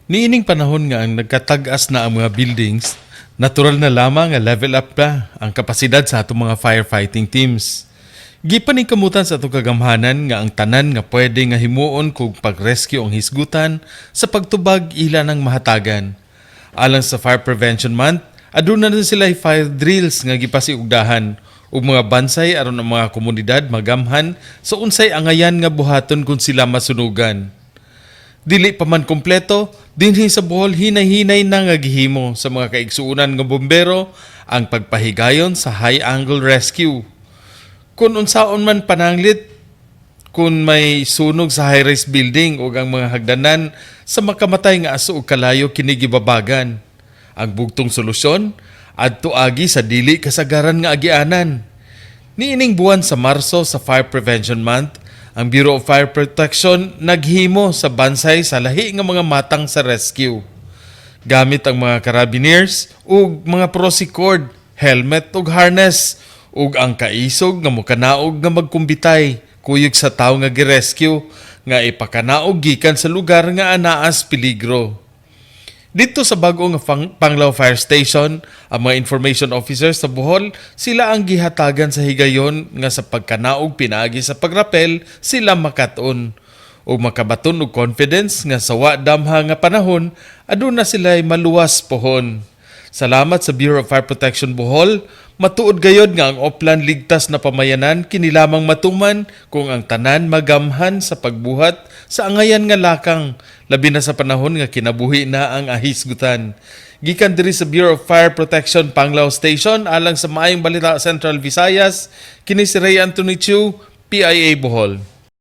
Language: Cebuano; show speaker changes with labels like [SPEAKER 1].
[SPEAKER 1] Niining panahon nga ang nagkatag-as na ang mga buildings, natural na lamang nga level up na ang kapasidad sa atong mga firefighting teams. Gipaningkamutan sa atong kagamhanan nga ang tanan nga pwede nga himuon kung pag-rescue ang hisgutan sa pagtubag ila ng mahatagan. Alang sa Fire Prevention Month, aduna na sila fire drills nga gipasiugdahan ug mga bansay aron ang mga komunidad magamhan sa unsay angayan nga buhaton kung sila masunugan. Dili pa man kompleto, dinhi sa Bohol hinay-hinay na nga gihimo sa mga kaigsuonan nga bombero ang pagpahigayon sa high angle rescue. Kung unsaon man pananglit kung may sunog sa high-rise building o ang mga hagdanan sa makamatay nga aso og kalayo kini gibabagan. Ang bugtong solusyon adto agi sa dili kasagaran nga agianan. Niining buwan sa Marso sa Fire Prevention Month, ang Bureau of Fire Protection naghimo sa bansay sa lahi nga mga matang sa rescue. Gamit ang mga carabineers ug mga prosicord, helmet ug harness ug ang kaisog nga mokanaog nga magkumbitay kuyog sa tawo nga girescue nga ipakanaog gikan sa lugar nga anaas peligro. Dito sa bag-o nga Panglao Fire Station, ang mga information officers sa Bohol, sila ang gihatagan sa higayon nga sa pagkanaog pinaagi sa pagrapel, sila makat-on o makabaton og confidence nga sa wa damha nga panahon, aduna sila maluwas pohon. Salamat sa Bureau of Fire Protection Bohol, matuod gayod nga ang Oplan Ligtas na Pamayanan kini lamang matuman kung ang tanan magamhan sa pagbuhat sa angayan nga lakang, labi na sa panahon nga kinabuhi na ang ahisgutan. Gikan diri sa Bureau of Fire Protection Panglao Station alang sa Maayong Balita Central Visayas, kini si Ray Anthony Chu, PIA Bohol.